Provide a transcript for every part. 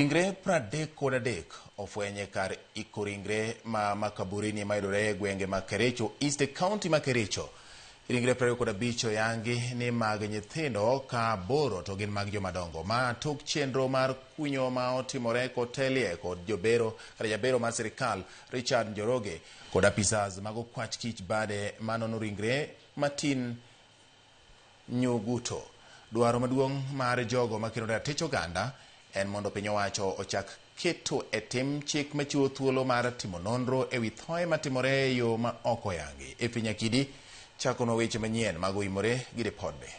Ringre 33 ofweny e kar iko ringre ma makaburini mayudore e gwenge ma Kericho East e kaunti ma Kericho. Ringre 25 oyangi ni mag nyithindo ka 8 to gin mag jomadongo. Ma tok chenro mar kunyo ma otimore kotelie kod jobero kata jabero mar sirikal Richard Njoroge kod apisas mag okwach kich bade manono ringre Martin Nyuguto. Dwaro maduong' mar jogo makedo ne ratich oganda en mondo piny owacho ochak keto e tim chik machiwo thuolo mar timo nonro e wi thoe matimore e yo ma ok oyangi. E piny Akidi chakonwa weche manyien mag oimore gi ripodni.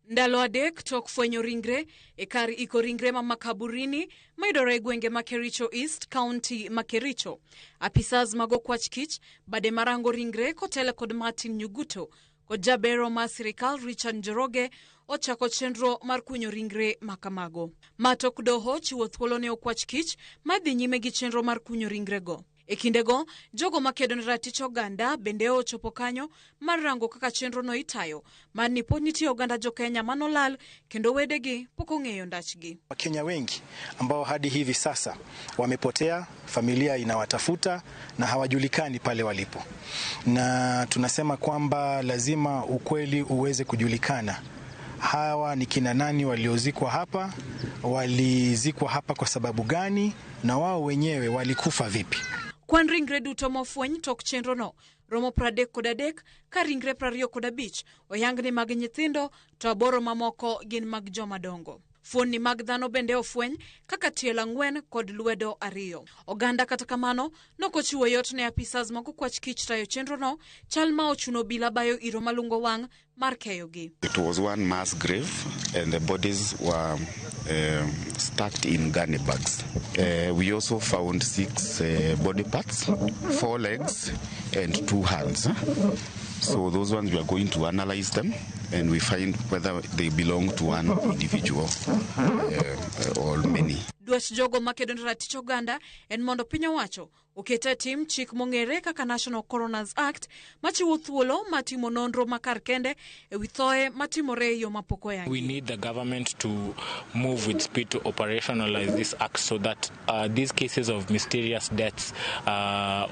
Ndalo 3 tok fwenyo ringre e kar iko ringre ma makaburini mayudore e gwenge ma Kericho East, kaunti ma Kericho. Apisas mag okwach kich bade marango ringre kotelo kod Martin Nyuguto kod jabero mar sirikal Richard Njoroge ochako chenro mar kunyo ringre makamago. Ma tok doho chiwo thuolo ne okwach kich mar dhi nyime gi chenro mar kunyo ringrego. E kindego, jogo makedo ne ratich oganda bende ochopo kanyo mar rango kaka chenrono itayo, mar ni pod nitie oganda jo-Kenya manolal kendo wedegi pok ong'eyo ndachgi. Wakenya wengi ambao hadi hivi sasa wamepotea, familia inawatafuta na hawajulikani pale walipo, na tunasema kwamba lazima ukweli uweze kujulikana. Hawa ni kina nani waliozikwa hapa, walizikwa hapa kwa sababu gani, na wao wenyewe walikufa vipi? Kwan ringre duto mofweny tok chenrono romo 33 ka ringre 25 oyang ni mag nyithindo to 8 mamoko gin mag joma dongo. Fuonni mag dhano bende ofweny kaka tielo 4 kod lwedo 2. Oganda kata kamano nokochiwo yot ne apisas mag okwach kich tayo chenrono, chal ma ochuno obila bayo iro malungo wang' mar keyogi. It was one mass grave and the bodies were stacked in gunny bags. We also found 6 body parts, 4 legs and 2 hands. So those ones we are going to analyze them and we find whether they belong to one individual or many. Dwach jogo makedo ne ratich oganda en mondo piny owacho oket e tim chik mong'ere kaka National Coroners Act machiwo thuolo mar timo nonro makar kende e wi thoe matimore e yo mapok oyangi. We need the government to move with speed to operationalize this act so that these cases of mysterious deaths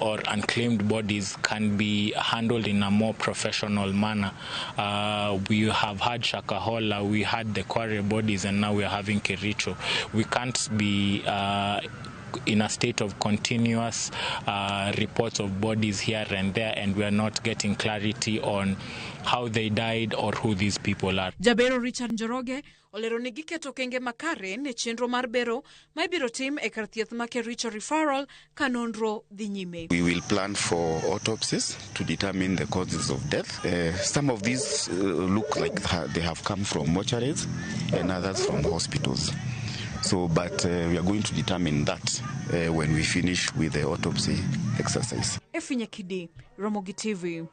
or unclaimed bodies can be handled in a more professional manner. We have had Shakahola, we had the Kware bodies, and now we are having Kericho. We can't be in a state of continuous reports of bodies here and there, and we are not getting clarity on how they died or who these people are. Jabero Richard Njoroge olero ni giketo okenge makare ne chenro mar bero ma ibiro tim e kar thieth ma Kericho Referral ka nonro dhi nyime. We will plan for autopsies to determine the causes of death. Some of these look like they have come from mortuaries and others from hospitals. But we are going to determine that when we finish with the autopsy exercise. Efinya Kidi, Ramogi TV.